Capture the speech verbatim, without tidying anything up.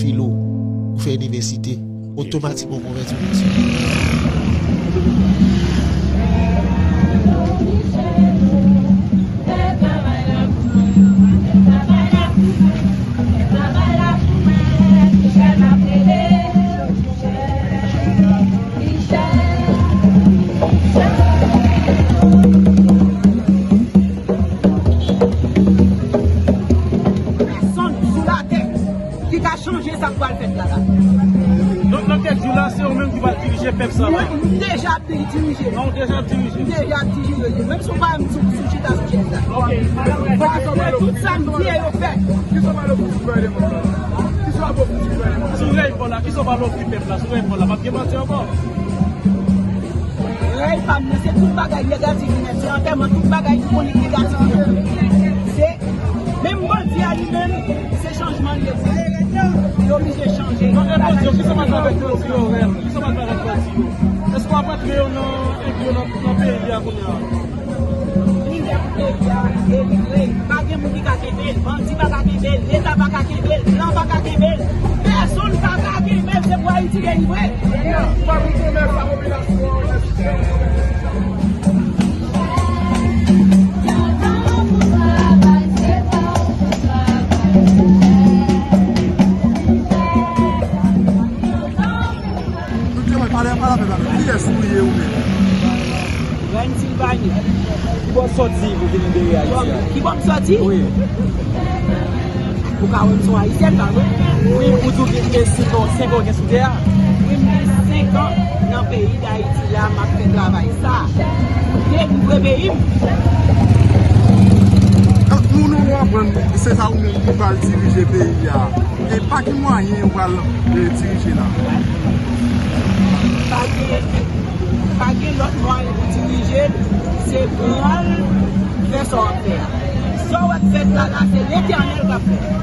filo, ou fè inivèsite, otomatikman ou konvèti yon nasyon. Pèsonn sou latè ki ka chanje sa k pral fèt la la. Donk, nan kèk jou la, se ou menm ki pral dirije pèp sa la? Mwen, m deja ap dirije. Non, ou deja ap dirije? M deja ap dirije. Menm si w pa wè m sou, sou chita sou chèz la. Ok. Paske tout sa m di a yo fèt. Kisa w pral ofri gouvènman an? Kisa w ap ofri gouvènman an? Sou rèy pa w la, kisa w pral ofri pèp la? Sou rèy pa w la, p ap gen manti ankò. Rèy pa m nan, se tout bagay negatif li nèt. Se antèman tout bagay ki konik negatif li nèt. Se menm bandi a li menm, se chanjman li ye pou li. Li oblije chanje. Non, e bandi yo, kisa w pral fè avèk bandi yo, rèy? Kisa w pral fè avèk bandi yo? Èske w ap rantre yo nan, enkli yo nan, nan peyi a kounye a? Li lè pou peyi a delivre. Pa gen moun ki ka kenbe l. Bandi pa ka kenbe l. Leta pa ka kenbe l. Blan pa ka kenbe l. Pèsonn pa ka kenbe l. Se pou Ayiti delivre. Pale, pale avè m. Kiyès ou ye ou menm? Rèn Silvani. Ki bò w sòti pou vin libere Ayiti a? Ki bò m sòti? Wi. Ou ka wè m se yon Ayisyèn, pa vre? Wi, ou di w gen senk an, senk an w gen sou tè a? Wi, m gen senk an nan peyi Dayiti la, m ap fè travay sa pou delivre peyi m. Moun ou aprann se sa ou menm ki pral dirije peyi a. E pa ki mwayen ou pral, e, dirije la? Pa gen, pa gen lòt mwayen pou dirije l, se pran l, fè sa w ap fè a. Sa w ap fè la, la, se Letènèl k ap fè.